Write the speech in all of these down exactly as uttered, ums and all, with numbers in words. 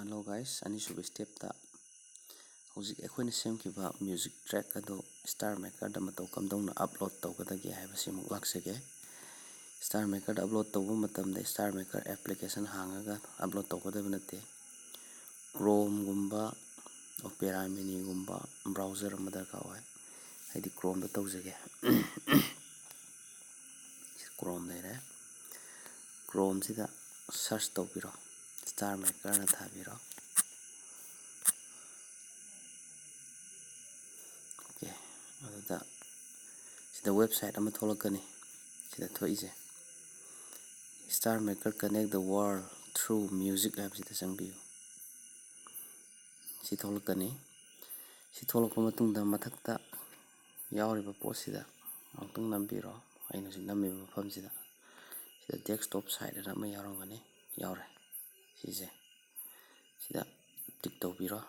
Hello guys, ꯑꯅꯤꯁꯨꯕ stepꯇ ꯍꯧꯖꯤꯛ ꯑꯩꯈꯣꯏꯅ ꯁꯦꯝꯈꯤꯕ music track ꯑꯗꯨ Star Makerꯗ ꯃꯇꯧ ꯀꯝꯗꯧꯅ upload ꯇꯧꯒꯗꯒꯦ ꯍꯥꯏꯕꯁꯤꯃꯨꯛ ꯂꯥꯛꯆꯒꯦ꯫ Star Makerꯗ upload ꯇꯧꯕ ꯃꯇꯝꯗ Star Maker application ꯍꯥꯡꯉꯒ upload ꯇꯧꯒꯗꯕ ꯅꯠꯇꯦ꯫ Chromeꯒꯨꯝꯕ, Opera Miniꯒꯨꯝꯕ browser ꯑꯃ ꯗꯔꯀꯥꯔ ꯑꯣꯏ꯫ ꯑꯩꯗꯤ Chromeꯗ ꯇꯧꯖꯒꯦ꯫ Chrome ꯂꯩꯔꯦ꯫ Chromeꯁꯤꯗ search ꯇꯧꯕꯤꯔꯣ, Star Makerꯅ ꯊꯥꯕꯤꯔꯣ꯫ OK, ꯑꯗꯨꯗ ꯁꯤꯗ website ꯑꯃ ꯊꯣꯛꯂꯛꯀꯅꯤ꯫ ꯁꯤꯗ ꯊꯣꯛꯏꯁꯦ Star Maker connect the world through music ꯍꯥꯏꯕꯁꯤꯗ ꯆꯪꯕꯤꯌꯨ꯫ ꯁꯤ ꯊꯣꯛꯂꯛꯀꯅꯤ꯫ ꯁꯤ ꯊꯣꯛꯂꯛꯄ ꯃꯇꯨꯡꯗ ꯃꯊꯛꯇ ꯌꯥꯎꯔꯤꯕ ꯄꯣꯠꯁꯤꯗ ꯑꯃꯨꯛꯇꯪ ꯅꯝꯕꯤꯔꯣ꯫ ꯑꯩꯅ ꯍꯧꯖꯤꯛ ꯅꯝꯃꯤꯕ ꯃꯐꯝꯁꯤꯗ, ꯁꯤꯗ desktop site ꯑꯅ ꯑꯃ ꯌꯥꯎꯔꯝꯒꯅꯤ꯫ ꯌꯥꯎꯔꯦ꯫ ꯁꯤꯁꯦ, ꯁꯤꯗ click ꯇꯧꯕꯤꯔꯣ꯫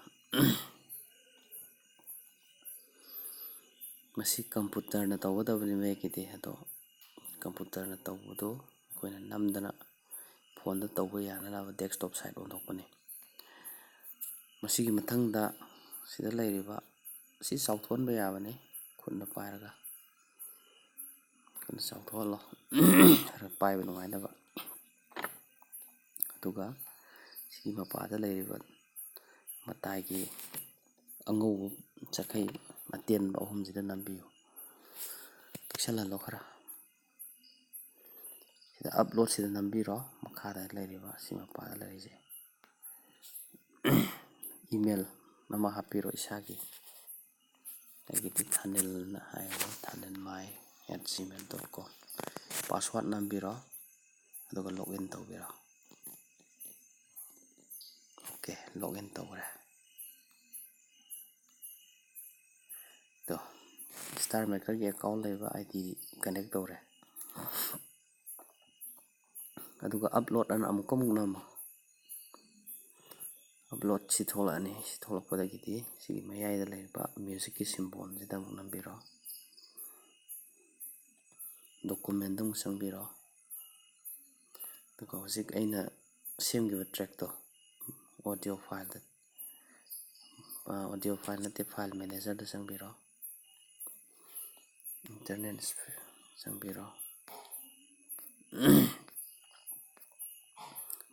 ꯃꯁꯤ computerꯅ ꯇꯧꯒꯗꯕꯅꯤ ꯃꯌꯦꯛꯀꯤꯗꯤ, ꯑꯗꯣ computerꯅ ꯇꯧꯕꯗꯨ ꯑꯩꯈꯣꯏꯅ ꯅꯝꯗꯅ phoneꯗ ꯇꯧꯕ ꯌꯥꯅꯅꯕ desktop site ꯑꯣꯟꯊꯣꯛꯄꯅꯤ꯫ ꯃꯁꯤꯒꯤ ꯃꯊꯪꯗ ꯁꯤꯗ ꯂꯩꯔꯤꯕ ꯁꯤ ꯆꯥꯎꯊꯣꯛꯍꯟꯕ ꯌꯥꯕꯅꯤ, ꯈꯨꯠꯅ ꯄꯥꯏꯔꯒ꯫ ꯈꯨꯠꯅ ꯆꯥꯎꯊꯣꯛꯍꯜꯂꯣ, ꯈꯔ ꯄꯥꯏꯕ ꯅꯨꯡꯉꯥꯏꯅꯕ꯫ ꯑꯗꯨꯒ ꯁꯤꯒꯤ ꯃꯄꯥꯗ ꯂꯩꯔꯤꯕ ꯃꯇꯥꯏꯒꯤ ꯑꯉꯧꯕ ꯆꯈꯩ ꯑꯇꯦꯟꯕ ꯑꯍꯨꯝꯁꯤꯗ ꯅꯝꯕꯤꯌꯨ꯫ ꯄꯤꯛꯁꯜꯍꯜꯂꯣ ꯈꯔ꯫ ꯁꯤꯗ uploadꯁꯤꯗ ꯅꯝꯕꯤꯔꯣ, ꯃꯈꯥꯗ ꯂꯩꯔꯤꯕ ꯁꯤ ꯃꯄꯥꯗ ꯂꯩꯔꯤꯁꯦ꯫ Email ꯑꯃ ꯍꯥꯞꯄꯤꯔꯣ ꯏꯁꯥꯒꯤ꯫ ꯑꯩꯒꯤꯗꯤ ꯊꯥꯅꯤꯜꯅ ꯍꯥꯏꯔꯅꯤ, thanilmai at gmail dot com꯫ Password ꯅꯝꯕꯤꯔꯣ, ꯑꯗꯨꯒ login ꯇꯧꯕꯤꯔꯣ꯫ OK, login ꯇꯧꯈ꯭ꯔꯦ꯫ ꯑꯗꯣ Star Makerꯒꯤ account ꯂꯩꯕ ID connect ꯇꯧꯔꯦ꯫ ꯑꯗꯨꯒ upload ꯑꯅ ꯑꯃꯨꯛꯀ ꯑꯃꯨꯛ ꯅꯝꯃꯣ꯫ Upload ꯁꯤ ꯊꯣꯛꯂꯛꯑꯅꯤ꯫ ꯁꯤ ꯊꯣꯛꯂꯛꯄꯗꯒꯤꯗꯤ ꯁꯤꯒꯤ ꯃꯌꯥꯏꯗ ꯂꯩꯔꯤꯕ musicꯀꯤ symbolꯁꯤꯗ ꯑꯃꯨꯛ ꯅꯝꯕꯤꯔꯣ꯫ Documentꯗ ꯑꯃꯨꯛ ꯆꯪꯕꯤꯔꯣ꯫ ꯑꯗꯨꯒ ꯍꯧꯖꯤꯛ ꯑꯩꯅ ꯁꯦꯝꯈꯤꯕ trackꯇꯣ, ꯑꯣꯗꯤꯑꯣ ꯐꯥꯏꯜꯗ, ꯑꯣꯗꯤꯑꯣ ꯐꯥꯏꯜ ꯅꯠꯇꯦ, ꯐꯥꯏꯜ ꯃꯦꯅꯦꯖꯔꯗ ꯆꯪꯕꯤꯔꯣ꯫ ꯏꯟꯇꯔꯅꯦꯜ ꯆꯪꯕꯤꯔꯣ꯫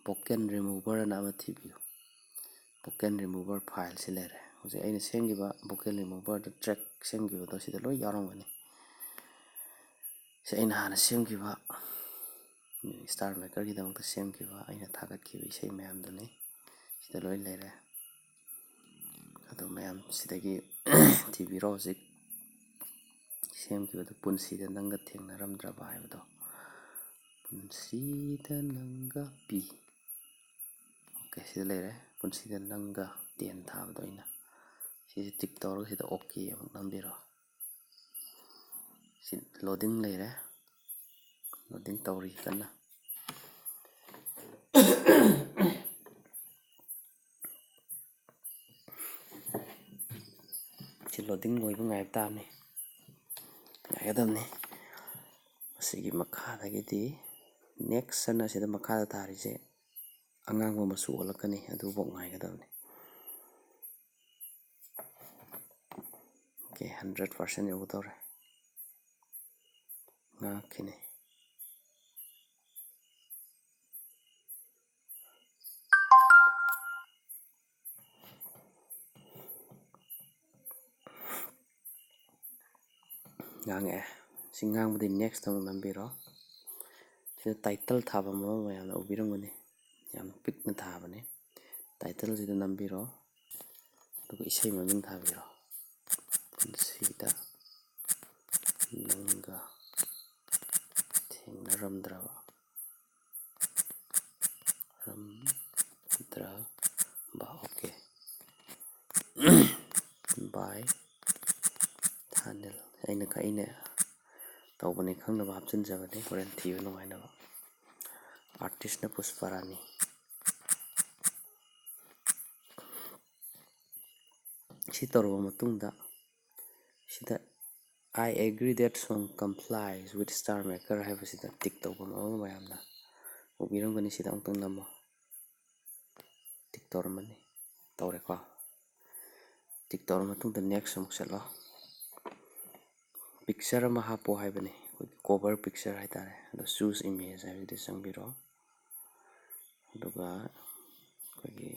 ꯚꯣꯀꯦꯜ ꯔꯤꯃꯨꯚꯔ ꯑꯅ ꯑꯃ ꯊꯤꯕꯤꯌꯨ꯫ ꯚꯣꯀꯦꯜ ꯔꯤꯃꯨꯚꯔ ꯐꯥꯏꯜꯁꯤ ꯂꯩꯔꯦ꯫ ꯍꯧꯖꯤꯛ ꯑꯩꯅ ꯁꯦꯝꯈꯤꯕ ꯚꯣꯀꯦꯜ ꯔꯤꯃꯨꯚꯔꯗ ꯇ꯭ꯔꯦꯛ ꯁꯦꯝꯈꯤꯕꯗꯣ ꯁꯤꯗ ꯂꯣꯏ ꯌꯥꯎꯔꯝꯒꯅꯤ꯫ ꯁꯤ ꯑꯩꯅ ꯍꯥꯟꯅ ꯁꯦꯝꯈꯤꯕ, ꯁ꯭ꯇꯥꯔ ꯃꯦꯀꯔꯒꯤꯗꯃꯛꯇ ꯁꯦꯝꯈꯤꯕ ꯑꯩꯅ ꯊꯥꯒꯠꯈꯤꯕ ꯏꯁꯩ ꯃꯌꯥꯝꯗꯨꯅꯤ꯫ ꯁꯤꯗ ꯂꯣꯏ ꯂꯩꯔꯦ꯫ ꯑꯗꯨ ꯃꯌꯥꯝ ꯁꯤꯗꯒꯤ ꯊꯤꯕꯤꯔꯣ꯫ ꯍꯧꯖꯤꯛ ꯁꯦꯝꯈꯤꯕꯗꯨ "ꯄꯨꯟꯁꯤꯗ ꯅꯪꯒ ꯊꯦꯡꯅꯔꯝꯗ꯭ꯔꯕ" ꯍꯥꯏꯕꯗꯣ, "ꯄꯨꯟꯁꯤꯗ ꯅꯪꯒ ꯄꯤ"꯫ ꯑꯣꯀꯦ, ꯁꯤꯗ ꯂꯩꯔꯦ, "ꯄꯨꯟꯁꯤꯗ ꯅꯪꯒ" ꯇꯦꯟ ꯊꯥꯕꯗꯣ ꯑꯩꯅ꯫ ꯁꯤꯁꯦ ꯇꯤꯛ ꯇꯧꯔꯒ ꯁꯤꯗ ꯑꯣꯀꯦ ꯑꯃꯨꯛ ꯅꯝꯕꯤꯔꯣ꯫ ꯁꯤ ꯂꯣꯗꯤꯡ ꯂꯩꯔꯦ, ꯂꯣꯗꯤꯡ ꯇꯧꯔꯤ ꯀꯟꯅ꯫ ꯁꯤ ꯂꯣꯗꯤꯡ ꯂꯣꯏꯕ ꯉꯥꯏꯕ ꯇꯥꯕꯅꯤ, ꯉꯥꯏꯒꯗꯕꯅꯤ꯫ ꯃꯁꯤꯒꯤ ꯃꯈꯥꯗꯒꯤꯗꯤ ꯅꯦꯛꯁ ꯑꯅ ꯁꯤꯗ ꯃꯈꯥꯗ ꯊꯥꯔꯤꯁꯦ ꯑꯉꯥꯡꯕ ꯃꯆꯨ ꯑꯣꯜꯂꯛꯀꯅꯤ, ꯑꯗꯨꯐꯥꯎ ꯉꯥꯏꯒꯗꯕꯅꯤ꯫ ꯑꯣꯀꯦ, ꯍꯟꯗ꯭ꯔꯦꯠ ꯄꯥꯔꯁꯦꯟ ꯌꯧꯒꯗꯧꯔꯦ꯫ ꯉꯥꯏꯍꯥꯛꯈꯤꯅꯤ꯫ ꯉꯥꯡꯉꯛꯑꯦ꯫ ꯁꯤ ꯉꯥꯡꯕꯗꯤ ꯅꯦꯛꯁꯇ ꯑꯃꯨꯛ ꯅꯝꯕꯤꯔꯣ꯫ ꯁꯤꯗ ꯇꯥꯏꯇꯜ ꯊꯥꯕ ꯑꯃ ꯃꯌꯥꯝꯅ ꯎꯕꯤꯔꯝꯒꯅꯤ, ꯌꯥꯝ ꯄꯤꯛꯅ ꯊꯥꯕꯅꯤ꯫ ꯇꯥꯏꯇꯜꯁꯤꯗ ꯅꯝꯕꯤꯔꯣ, ꯑꯗꯨꯒ ꯏꯁꯩ ꯃꯃꯤꯡ ꯊꯥꯕꯤꯔꯣ꯫ "ꯄꯨꯟꯁꯤꯗ ꯅꯪꯒ ꯊꯦꯡꯅꯔꯝꯗ꯭ꯔꯕ, ꯔꯝꯗ꯭ꯔꯕ", ꯑꯣꯀꯦ꯫ "ꯕꯥꯏ ꯊꯥꯅꯤꯜ"꯫ ꯑꯩꯅ, ꯑꯩꯅ ꯇꯧꯕꯅꯤ ꯈꯪꯅꯕ ꯍꯥꯞꯆꯤꯟꯖꯕꯅꯤ, ꯍꯣꯔꯦꯟ ꯊꯤꯕ ꯅꯨꯡꯉꯥꯏꯅꯕ꯫ ꯑꯥꯔꯇꯤꯁꯅ ꯄꯨꯁꯄꯔꯥꯅꯤ꯫ ꯁꯤ ꯇꯧꯔꯕ ꯃꯇꯨꯡꯗ ꯁꯤꯗ "I agree that song complies with Star Maker" ꯍꯥꯏꯕꯁꯤꯗ ꯇꯤꯛ ꯇꯧꯕ ꯑꯃ ꯃꯌꯥꯝꯅ ꯎꯕꯤꯔꯝꯒꯅꯤ꯫ ꯁꯤꯗ ꯑꯃꯨꯛꯇꯪ ꯅꯝꯃꯣ꯫ ꯇꯤꯛ ꯇꯧꯔꯝꯃꯅꯤ꯫ ꯇꯧꯔꯦꯀꯣ꯫ ꯇꯤꯛ ꯇꯧꯔ ꯃꯇꯨꯡꯗ next ꯑꯃꯨꯛ ꯆꯠꯂꯣ꯫ Picture ꯑꯃ ꯍꯥꯞꯄꯣ ꯍꯥꯏꯕꯅꯤ, ꯑꯩꯈꯣꯏꯒꯤ cover picture ꯍꯥꯏꯇꯥꯔꯦ꯫ ꯑꯗꯣ choose image ꯍꯥꯏꯕꯗꯨꯗ ꯆꯪꯕꯤꯔꯣ꯫ ꯑꯗꯨꯒ ꯑꯩꯈꯣꯏꯒꯤ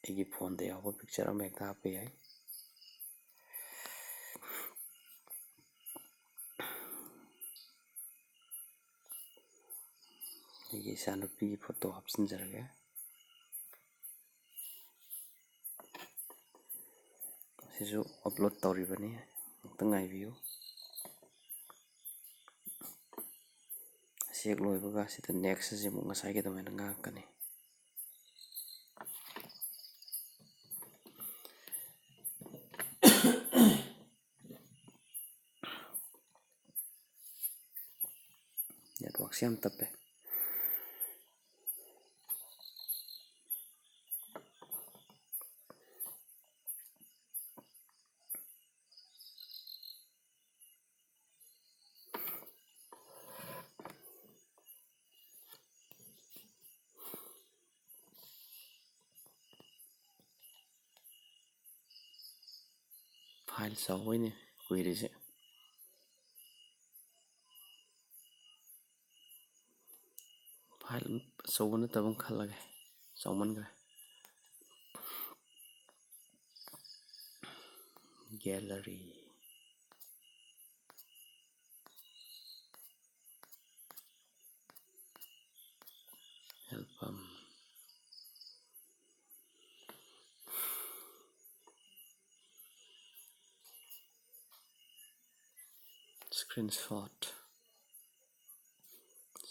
ꯑꯩꯒꯤ phoneꯗ ꯌꯥꯎꯕ picture ꯑꯃ ꯍꯦꯛꯇ ꯍꯥꯞꯄ ꯌꯥꯏ꯫ ꯑꯩꯒꯤ ꯏꯆꯥꯅꯨꯄꯤꯒꯤ photo ꯍꯥꯞꯆꯤꯟꯖꯔꯒꯦ꯫ ꯑꯁꯤꯁꯨ upload ꯇꯧꯔꯤꯕꯅꯤ, ꯑꯃꯨꯛꯇ ꯉꯥꯏꯕꯤꯌꯨ꯫ ꯑꯁꯤ ꯍꯦꯛ ꯂꯣꯏꯕꯒ ꯁꯤꯗ next ꯑꯁꯤ ꯑꯃꯨꯛ ꯉꯁꯥꯏꯒꯤ ꯑꯗꯨꯃꯥꯏꯅ ꯉꯥꯡꯉꯛꯀꯅꯤ꯫ Networkꯁꯦ ꯌꯥꯝ ꯇꯞꯄꯦ꯫ File ꯆꯥꯎꯕꯩꯅꯦ ꯀꯨꯏꯔꯤꯁꯦ꯫ File ꯑꯆꯧꯕ ꯅꯠꯇꯕ ꯑꯃ ꯈꯜꯂꯒꯦ, ꯆꯥꯎꯃꯟꯈ꯭ꯔꯦ꯫ Gallery꯫ Album꯫ Screenshot꯫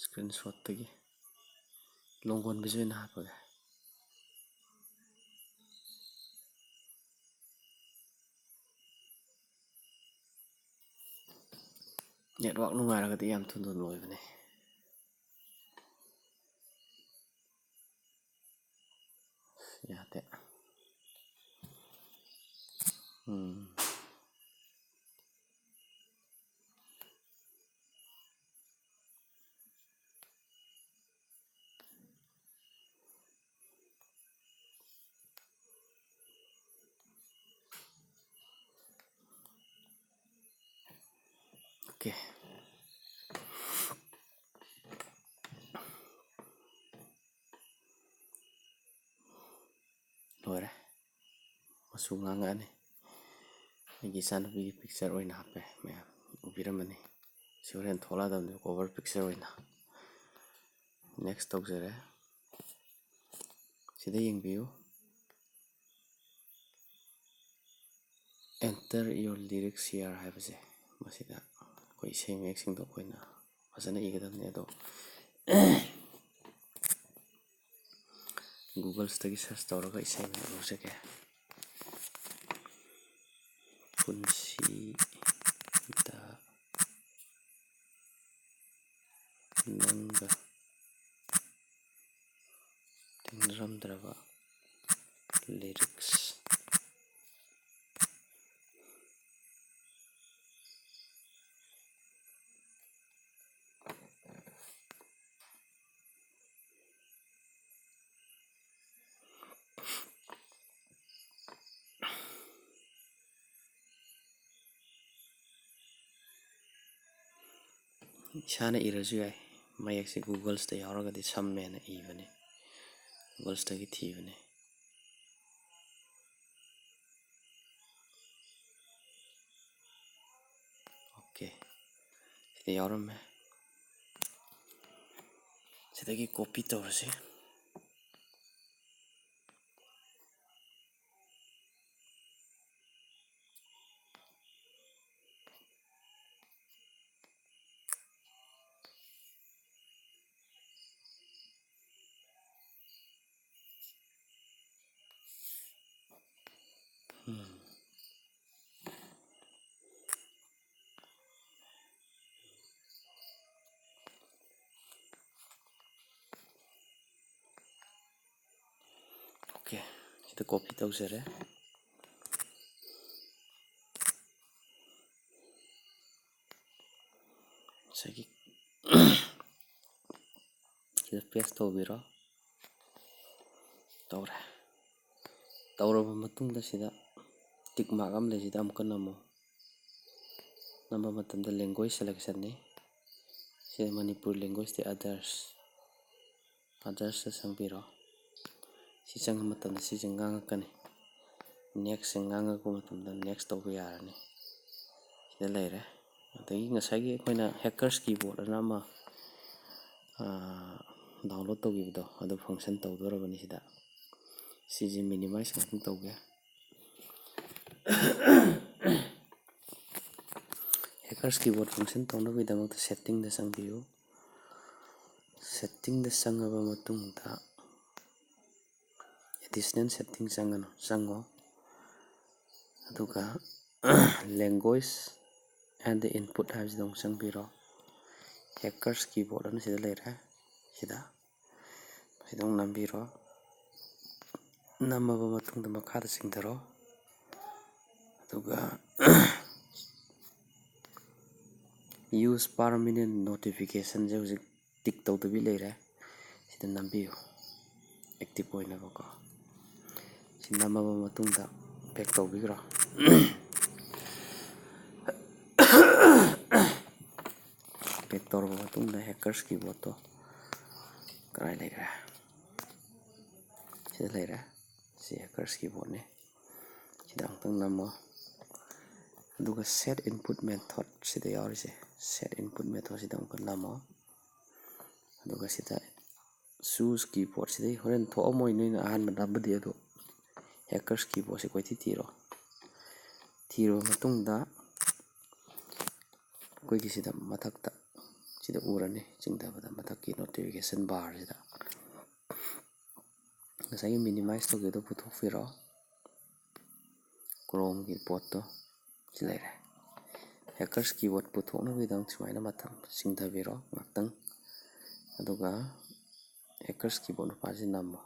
Screenshotꯇꯒꯤ ꯂꯣꯡꯒꯣꯟꯕꯤꯁꯦ ꯑꯣꯏꯅ ꯍꯥꯞꯄꯒꯦ꯫ Network ꯅꯨꯡꯉꯥꯏꯔꯒꯗꯤ ꯌꯥꯝ ꯊꯨꯅ ꯂꯣꯏꯕꯅꯦ꯫ ꯌꯥꯗꯦ꯫ ꯎꯝ꯫ ꯑꯣꯀꯦ꯫ ꯂꯣꯏꯔꯦ꯫ ꯃꯆꯨ ꯉꯥꯡꯉꯛꯑꯅꯤ꯫ ꯑꯩꯒꯤ ꯏꯆꯥꯅꯨꯄꯤꯒꯤ ꯄꯤꯛꯆꯔ ꯑꯣꯏꯅ ꯍꯥꯞꯄꯦ ꯃꯌꯥꯝ꯫ ꯎꯕꯤꯔꯝꯃꯅꯤ꯫ ꯁꯤ ꯍꯣꯔꯦꯟ ꯊꯣꯛꯂꯛꯑꯗꯕꯅꯤ ꯀꯣꯚꯔ ꯄꯤꯛꯆꯔ ꯑꯣꯏꯅ꯫ ꯅꯦꯛꯁ ꯇꯧꯖꯔꯦ꯫ ꯁꯤꯗ ꯌꯦꯡꯕꯤꯌꯨ꯫ "Enter your lyrics here" ꯍꯥꯏꯕꯁꯦ, ꯃꯁꯤꯗ ꯑꯩꯈꯣꯏ ꯏꯁꯩ ꯃꯌꯦꯛꯁꯤꯡꯗꯣ ꯑꯩꯈꯣꯏꯅ ꯐꯖꯅ ꯏꯒꯗꯕꯅꯤ꯫ ꯑꯗꯣ ꯒꯨꯒꯜꯁꯇꯒꯤ ꯁꯔꯁ ꯇꯧꯔꯒ ꯏꯁꯩ ꯑꯃ ꯂꯧꯖꯒꯦ꯫ ꯄꯨꯟꯁꯤꯗ ꯅꯪꯒ ꯇꯤꯟꯅꯔꯝꯗ꯭ꯔꯕ ꯂꯤꯔꯤꯛꯁ꯫ ꯏꯁꯥꯅ ꯏꯔꯁꯨ ꯌꯥꯏ꯫ ꯃꯌꯦꯛꯁꯦ ꯒꯨꯒꯜꯁꯇ ꯌꯥꯎꯔꯒꯗꯤ ꯁꯝꯃꯦꯅ ꯏꯕꯅꯤ, ꯒꯨꯒꯜꯁꯇꯒꯤ ꯊꯤꯕꯅꯤ꯫ ꯑꯣꯀꯦ, ꯁꯤꯗ ꯌꯥꯎꯔꯝꯃꯦ꯫ ꯁꯤꯗꯒꯤ ꯀꯣꯄꯤ ꯇꯧꯔꯁꯤ꯫ ꯎꯝ꯫ ꯑꯣꯀꯦ, ꯁꯤꯗ ꯀꯣꯄꯤ ꯇꯧꯖꯔꯦ꯫ ꯉꯁꯥꯏꯒꯤ ꯁꯤꯗ ꯄꯦꯁ ꯇꯧꯕꯤꯔꯣ꯫ ꯇꯧꯔꯦ꯫ ꯇꯧꯔꯕ ꯃꯇꯨꯡꯗ ꯁꯤꯗ ꯇꯤꯛ ꯃꯥꯔꯛ ꯑꯃ ꯂꯩꯁꯤꯗ ꯑꯃꯨꯛꯀ ꯅꯝꯃꯣ꯫ ꯅꯝꯕ ꯃꯇꯝꯗ language selectionꯅꯤ꯫ ꯁꯤꯗ Manipuri languageꯇꯤ others, othersꯇ ꯆꯪꯕꯤꯔꯣ꯫ ꯁꯤ ꯆꯪꯕ ꯃꯇꯝꯗ ꯁꯤꯁꯦ ꯉꯥꯡꯉꯛꯀꯅꯤ꯫ Nextꯁꯦ ꯉꯥꯡꯉꯛꯄ ꯃꯇꯝꯗ next ꯇꯧꯕ ꯌꯥꯔꯅꯤ꯫ ꯁꯤꯗ ꯂꯩꯔꯦ꯫ ꯑꯗꯒꯤ ꯉꯁꯥꯏꯒꯤ ꯑꯩꯈꯣꯏꯅ Hackers Keyboard ꯑꯅ ꯑꯃ download ꯇꯧꯈꯤꯕꯗꯣ, ꯑꯗꯨ function ꯇꯧꯗꯣꯔꯕꯅꯤ ꯁꯤꯗ꯫ ꯁꯤꯁꯦ minimize ꯉꯥꯛꯇꯪ ꯇꯧꯒꯦ꯫ Hackers Keyboard function ꯇꯧꯅꯕꯒꯤꯗꯃꯛꯇ settingꯗ ꯆꯪꯕꯤꯌꯨ꯫ Settingꯗ ꯆꯪꯉꯕ ꯃꯇꯨꯡꯗ additional setting ꯆꯪꯉꯅꯨ, ꯆꯪꯉꯣ꯫ ꯑꯗꯨꯒ language and input ꯍꯥꯏꯕꯁꯤꯗ ꯑꯃꯨꯛ ꯆꯪꯕꯤꯔꯣ꯫ Hackers Keyboard ꯑꯅ ꯁꯤꯗ ꯂꯩꯔꯦ꯫ ꯁꯤꯗ, ꯁꯤꯗ ꯑꯃꯨꯛ ꯅꯝꯕꯤꯔꯣ꯫ ꯅꯝꯃꯕ ꯃꯇꯨꯡꯗ ꯃꯈꯥꯗ ꯆꯤꯡꯊꯔꯣ꯫ ꯑꯗꯨꯒ use permanent notificationꯁꯦ ꯍꯧꯖꯤꯛ tick ꯇꯧꯗꯕꯤ ꯂꯩꯔꯦ꯫ ꯁꯤꯗ ꯅꯝꯕꯤꯌꯨ, active ꯑꯣꯏꯅꯕꯀꯣ꯫ ꯁꯤ ꯅꯝꯃꯕ ꯃꯇꯨꯡꯗ back ꯇꯧꯕꯤꯈ꯭ꯔꯣ꯫ Back ꯇꯧꯔꯕ ꯃꯇꯨꯡꯗ Hackers Keyboardꯇꯣ ꯀꯗꯥꯏ ꯂꯩꯈ꯭ꯔꯦ? ꯁꯤꯗ ꯂꯩꯔꯦ꯫ ꯁꯤ Hackers Keyboardꯅꯤ꯫ ꯁꯤꯗ ꯑꯃꯨꯛꯇꯪ ꯅꯝꯃꯣ꯫ ꯑꯗꯨꯒ set input method ꯁꯤꯗ ꯌꯥꯎꯔꯤꯁꯦ, set input method ꯁꯤꯗ ꯑꯃꯨꯛꯀ ꯅꯝꯃꯣ꯫ ꯑꯗꯨꯒ ꯁꯤꯗ choose keyboard ꯁꯤꯗꯩ ꯍꯣꯔꯦꯟ ꯊꯣꯛꯑꯝꯃꯣꯏ, ꯅꯣꯏꯅ ꯑꯍꯥꯟꯕ ꯅꯝꯕꯗꯤ꯫ ꯑꯗꯣ Hackers Keyboardꯁꯦ ꯀꯣꯏꯊꯤ ꯊꯤꯔꯣ꯫ ꯊꯤꯔꯕ ꯃꯇꯨꯡꯗ ꯑꯩꯈꯣꯏꯒꯤ ꯁꯤꯗ ꯃꯊꯛꯇ ꯁꯤꯗ ꯎꯔꯅꯤ, ꯆꯤꯡꯊꯕꯗ ꯃꯊꯛꯀꯤ notification barꯁꯤꯗ ꯉꯁꯥꯏꯒꯤ minimize ꯇꯧꯈꯤꯕꯗꯣ ꯄꯨꯊꯣꯛꯄꯤꯔꯣ꯫ Chromeꯒꯤ ꯄꯣꯠꯇꯣ ꯁꯤ ꯂꯩꯔꯦ꯫ Hackers Keyboard ꯄꯨꯊꯣꯛꯅꯕꯒꯤꯗꯃꯛ ꯁꯨꯃꯥꯏꯅ ꯃꯊꯛ ꯆꯤꯡꯊꯕꯤꯔꯣ ꯉꯥꯛꯇꯪ, ꯑꯗꯨꯒ Hackers Keyboard ꯃꯄꯥꯁꯤ ꯅꯝꯃꯣ꯫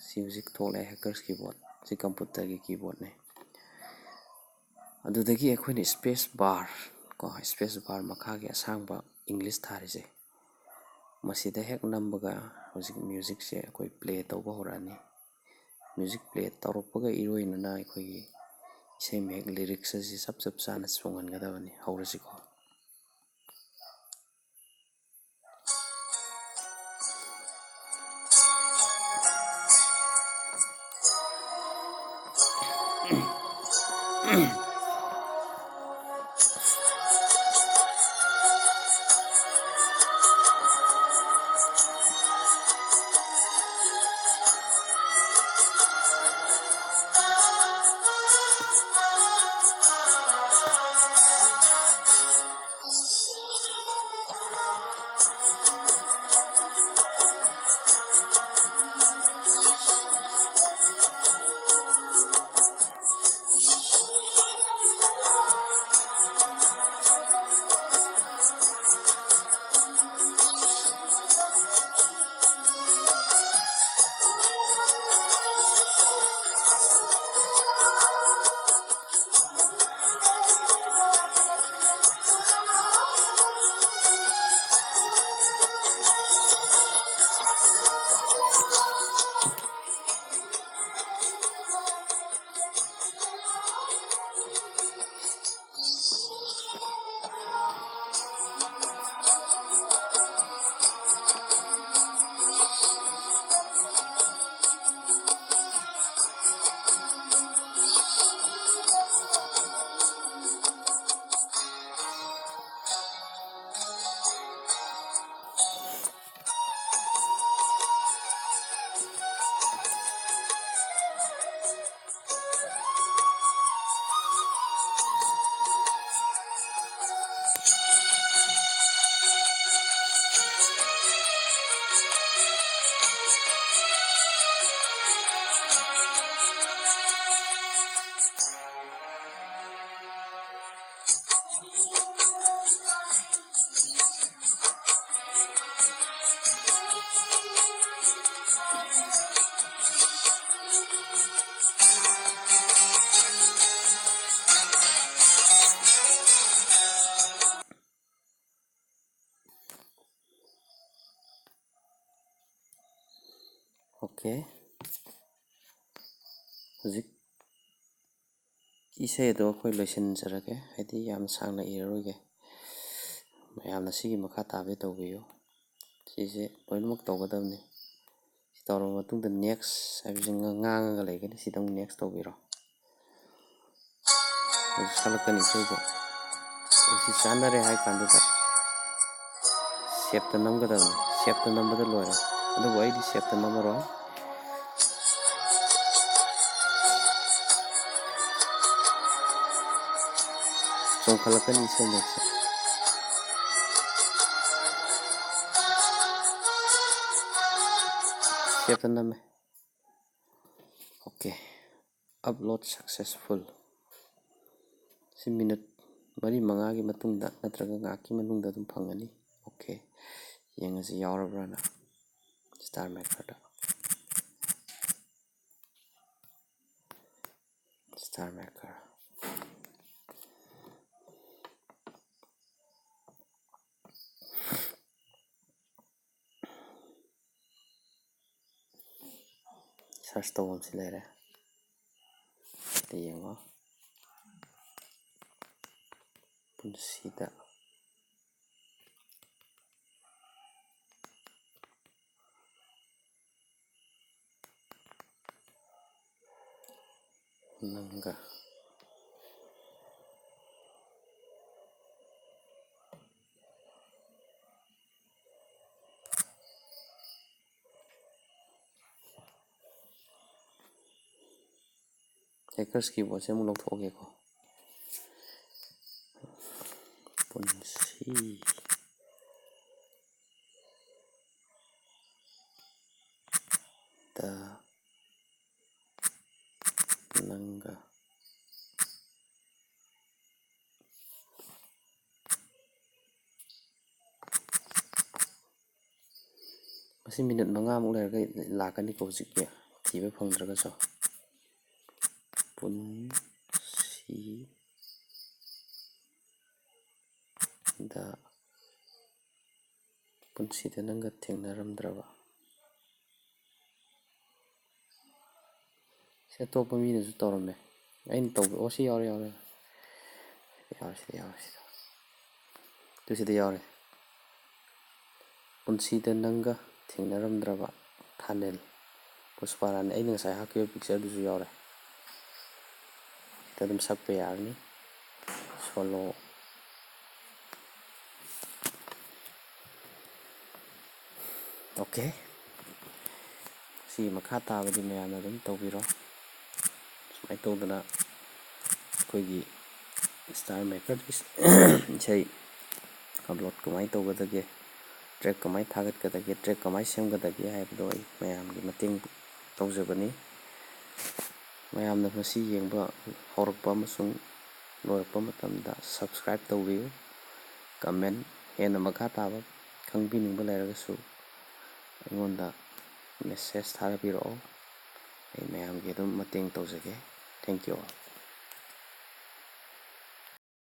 ꯁꯤ ꯍꯧꯖꯤꯛ ꯊꯣꯛꯂꯛꯑꯦ, Hackers Keyboard꯫ ꯁꯤ computerꯒꯤ keyboardꯅꯤ꯫ ꯑꯗꯨꯗꯒꯤ ꯑꯩꯈꯣꯏꯅ space bar ꯀꯣ, space bar ꯃꯈꯥꯒꯤ ꯑꯁꯥꯡꯕ English ꯊꯥꯔꯤꯁꯦ, ꯃꯁꯤꯗ ꯍꯦꯛ ꯅꯝꯕꯒ ꯍꯧꯖꯤꯛ musicꯁꯦ ꯑꯩꯈꯣꯏ play ꯇꯧꯕ ꯍꯧꯔꯛꯑꯅꯤ꯫ Music play ꯇꯧꯔꯛꯄꯒ ꯏꯔꯣꯏꯅꯅ ꯑꯩꯈꯣꯏꯒꯤ ꯏꯁꯩ ꯃꯌꯦꯛ, ꯂꯤꯔꯤꯛꯁ ꯑꯁꯤ ꯆꯞ ꯆꯞ ꯆꯥꯅ ꯆꯣꯡꯍꯟꯒꯗꯕꯅꯤ꯫ ꯍꯧꯔꯁꯤꯀꯣ꯫ OK꯫ ꯍꯧꯖꯤꯛ ꯏꯁꯩ ꯑꯗꯣ ꯑꯩꯈꯣꯏ ꯂꯣꯏꯁꯤꯟꯖꯔꯒꯦ, ꯍꯥꯏꯗꯤ ꯌꯥꯝ ꯁꯥꯡꯅ ꯏꯔꯔꯣꯏꯒꯦ꯫ ꯃꯌꯥꯝꯅ ꯁꯤꯒꯤ ꯃꯈꯥ ꯇꯥꯕꯗꯤ ꯇꯧꯕꯤꯌꯨ꯫ ꯁꯤꯁꯦ ꯂꯣꯏꯅꯃꯛ ꯇꯧꯒꯗꯕꯅꯤ꯫ ꯁꯤ ꯇꯧꯔꯕ ꯃꯇꯨꯡꯗ next ꯍꯥꯏꯕꯁꯤ ꯉꯥꯡꯉꯒ ꯂꯩꯒꯅꯤ꯫ ꯁꯤꯗ ꯑꯃꯨꯛ next ꯇꯧꯕꯤꯔꯣ꯫ ꯍꯧꯖꯤꯛ ꯁꯥꯠꯂꯛꯀꯅꯤ ꯏꯁꯩꯗꯣ꯫ ꯁꯤ ꯆꯥꯟꯅꯔꯦ ꯍꯥꯏ ꯀꯥꯟꯗꯨꯗ save ꯇ ꯅꯝꯒꯗꯕꯅꯤ꯫ Save ꯇ ꯅꯝꯕꯗ ꯂꯣꯏꯔꯦ꯫ ꯑꯗꯨꯕꯨ ꯑꯩꯗꯤ save ꯇ ꯅꯝꯃꯔꯣꯏ꯫ ꯆꯣꯡꯈꯠꯂꯛꯀꯅꯤ ꯏꯁꯩ ꯃꯌꯦꯛꯁꯦ꯫ Save ꯇ ꯅꯝꯃꯦ꯫ OK꯫ Upload successful꯫ ꯁꯤ ꯃꯤꯅꯠ ꯃꯔꯤ ꯃꯉꯥꯒꯤ ꯃꯇꯨꯡꯗ ꯅꯠꯇ꯭ꯔꯒ ꯉꯥꯏꯍꯥꯛꯀꯤ ꯃꯅꯨꯡꯗ ꯑꯗꯨꯝ ꯐꯪꯒꯅꯤ꯫ OK꯫ ꯌꯦꯡꯉꯁꯤ ꯌꯥꯎꯔꯕ꯭ꯔꯥꯅ꯫ Star Maker ꯗ꯫ Star Maker꯫ Search ꯇꯧꯐꯝꯁꯤ ꯂꯩꯔꯦ꯫ ꯁꯤꯗ ꯌꯦꯡꯉꯣ꯫ ꯄꯨꯟꯁꯤꯗ ꯅꯪꯒ꯫ Hackers keyboard ꯁꯦ ꯑꯃꯨꯛ ꯂꯧꯊꯣꯛꯑꯒꯦꯀꯣ꯫ ꯄꯨꯟꯁꯤꯗ ꯅꯪꯒ꯫ ꯃꯁꯤ ꯃꯤꯅꯠ ꯃꯉꯥꯃꯨꯛ ꯂꯩꯔꯒ ꯂꯥꯛꯀꯅꯤꯀꯣ, ꯍꯧꯖꯤꯛꯀꯤ ꯊꯤꯕ ꯐꯪꯗ꯭ꯔꯒꯁꯨ꯫ ꯄꯨꯟꯁꯤꯗ, ꯄꯨꯟꯁꯤꯗ ꯅꯪꯒ ꯊꯦꯡꯅꯔꯝꯗ꯭ꯔꯕ꯫ ꯁꯤ ꯑꯇꯣꯞꯄ ꯃꯤꯅꯁꯨ ꯇꯧꯔꯝꯃꯦ꯫ ꯑꯩꯅ ꯇꯧꯕ, ꯑꯣ, ꯁꯤ ꯌꯥꯎꯔꯦ, ꯌꯥꯎꯔꯦ꯫ ꯌꯥꯎꯔꯦ, ꯁꯤꯗ ꯌꯥꯎꯔꯦ, ꯁꯤꯗ꯫ ꯑꯗꯨ ꯁꯤꯗ ꯌꯥꯎꯔꯦ꯫ ꯄꯨꯟꯁꯤꯗ ꯅꯪꯒ ꯊꯦꯡꯅꯔꯝꯗ꯭ꯔꯕ ꯊꯥꯅꯤꯜ꯫ ꯄꯨꯁꯄꯥꯔꯥꯅꯤ꯫ ꯑꯩꯅ ꯉꯁꯥꯏ ꯍꯥꯞꯈꯤꯕ ꯄꯤꯛꯆꯔꯗꯨꯁꯨ ꯌꯥꯎꯔꯦ꯫ ꯁꯤꯗ ꯑꯗꯨꯝ ꯁꯛꯄ ꯌꯥꯔꯅꯤ꯫ ꯁꯣꯂꯣ꯫ ꯑꯣꯀꯦ꯫ ꯁꯤꯒꯤ ꯃꯈꯥ ꯇꯥꯕꯗꯤ ꯃꯌꯥꯝꯅ ꯑꯗꯨꯝ ꯇꯧꯕꯤꯔꯣ꯫ ꯁꯨꯃꯥꯏꯅ ꯇꯧꯗꯅ ꯑꯩꯈꯣꯏꯒꯤ ꯁ꯭ꯇꯥꯔ ꯃꯦꯀꯔꯒꯤ ꯏꯁꯩ ꯑꯞꯂꯣꯗ ꯀꯃꯥꯏꯅ ꯇꯧꯒꯗꯒꯦ, ꯇ꯭ꯔꯦꯛ ꯀꯃꯥꯏꯅ ꯊꯥꯒꯠꯀꯗꯒꯦ, ꯇ꯭ꯔꯦꯛ ꯀꯃꯥꯏꯅ ꯁꯦꯝꯒꯗꯒꯦ ꯍꯥꯏꯕꯗꯣ ꯑꯩ ꯃꯌꯥꯝꯒꯤ ꯃꯇꯦꯡ ꯇꯧꯖꯕꯅꯤ꯫ ꯃꯌꯥꯝꯅ ꯃꯁꯤ ꯌꯦꯡꯕ ꯍꯧꯔꯛꯄ ꯑꯃꯁꯨꯡ ꯂꯣꯏꯔꯛꯄ ꯃꯇꯝꯗ subscribe ꯇꯧꯕꯤꯌꯨ꯫ Comment, ꯍꯦꯟꯅ ꯃꯈꯥ ꯇꯥꯕ ꯈꯪꯕꯤꯅꯤꯡꯕ ꯂꯩꯔꯒꯁꯨ ꯑꯩꯉꯣꯟꯗ message ꯊꯥꯕꯤꯔꯛꯑꯣ꯫ ꯑꯩ ꯃꯌꯥꯝꯒꯤ ꯑꯗꯨꯝ ꯃꯇꯦꯡ ꯇꯧꯖꯒꯦ꯫ Thank you all.